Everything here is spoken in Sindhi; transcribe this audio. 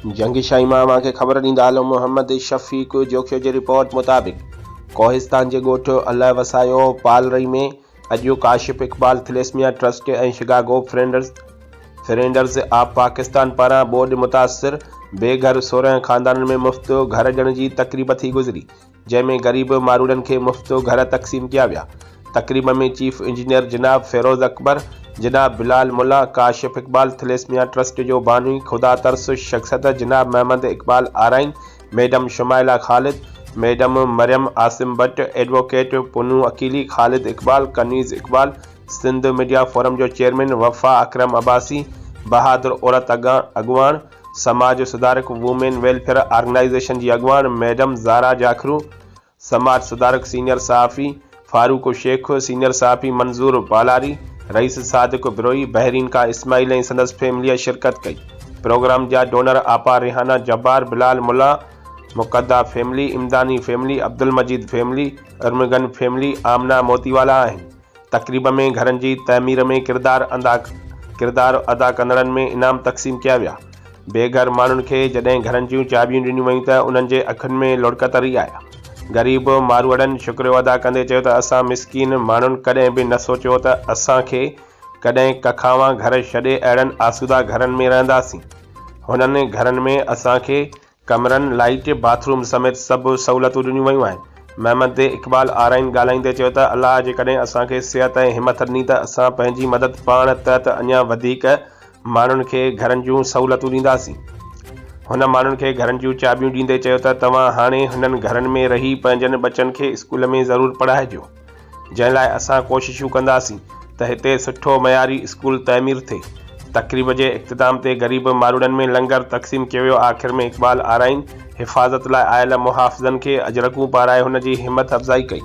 جنگ شاهي مان اوهان کي خبر ڏيندا هلون محمد شفيق جوکيو جي رپورٽ مطابق ڪوهستان جي ڳوٺ الله وسايو پالرئي ۾ اڄ Kashif Iqbal thalassemia trust ۽ Chicago friends friends of Pakistan پاران ٻوڏ متاثر بي گهر 16 خاندانن ۾ مفت گهر ڏيڻ جي تقريب ٿي گذري، جنهن ۾ غريب ماروئڙن کي مفت گهر تقسيم ڪيا ويا. تقريب ۾ چيف انجنيئر جناب فيروز اڪبر، جناب بلال ملا، ڪاشف اقبال ٿليسميا ٽرسٽ جو باني خدا ترس شخصيت جناب Muhammad Iqbal Arain, madam Shumaila Khalid, madam Maryam Asim Butt, advocate Punhun Aqeeli, Khalid Iqbal, Kaneez Iqbal, Sindh media forum جو چيئرمين وفا اڪرم عباسي، بهادر عورت اڳواڻ، سماج سڌارڪ وومين ويلفيئر آرگنائيزيشن جي اڳواڻ ميڊم زارا جاکرو، سماج سڌارڪ سينيئر صحافي فاروق شيخ، سينيئر صحافي منظور پالاري، رئيس صادق بروهي، بحرين کان اسماعيل ۽ سندس فيمليء شرڪت ڪئي. پروگرام جا ڊونر آپا ريحانه جبار، بلال ملاح، مقدا family, Amdani family, Abdulmajeed family, Armaghan family, Amna Motiwala آهن. تقريب ۾ گهرن جي تعمير ۾ ڪردار ڪردار ادا ڪندڙن ۾ انعام تقسيم ڪيا ويا. بي گهر ماڻهن کي جڏهن گهرن جون چاٻيون ڏنيون ويون ته انهن جي اکين ۾ لڙڪ تري آيا. غريب ماروئڙن شڪريو ادا ڪندي چيو ته اسان مسڪين ماڻهن ڪڏهن به نه سوچيو ته اسان کي ڪڏهن ڪکاوان گهر ڇڏي اهڙن آسودا گهرن ۾ رهنداسين. هنن گهرن ۾ اسان کي ڪمرن، لائيٽ، باٿ روم سميت سڀ سهولتون ڏنيون ويون آهن. محمد اقبال آرائين ڳالهائيندي چيو ته الله جيڪڏهن اسان کي صحت ۽ همٿ ڏني ته اسان پنهنجي مدد پاڻ تحت اڃا وڌيڪ ماڻهن کي گهرن جون سهولتون ڏينداسين. هن ماڻهن کي گهرن جون چاٻيون ڏيندي چيو ته توهان هاڻي هنن گهرن ۾ رهي پنهنجن ٻچن کي اسڪول ۾ ضرور پڙهائجو. جنهن لاء اسان ڪوششون ڪنداسين ته هتي سٺو معياري اسڪول تعمير ٿئي. تقريب جي اختتام تي غريب ماروئڙن ۾ لنگر تقسيم ڪيو ويو آخر ۾ اقبال آرائين حفاظت لاء آيل محافظن کي اجرڪون پارائي هن جي همٿ افزائي ڪئي.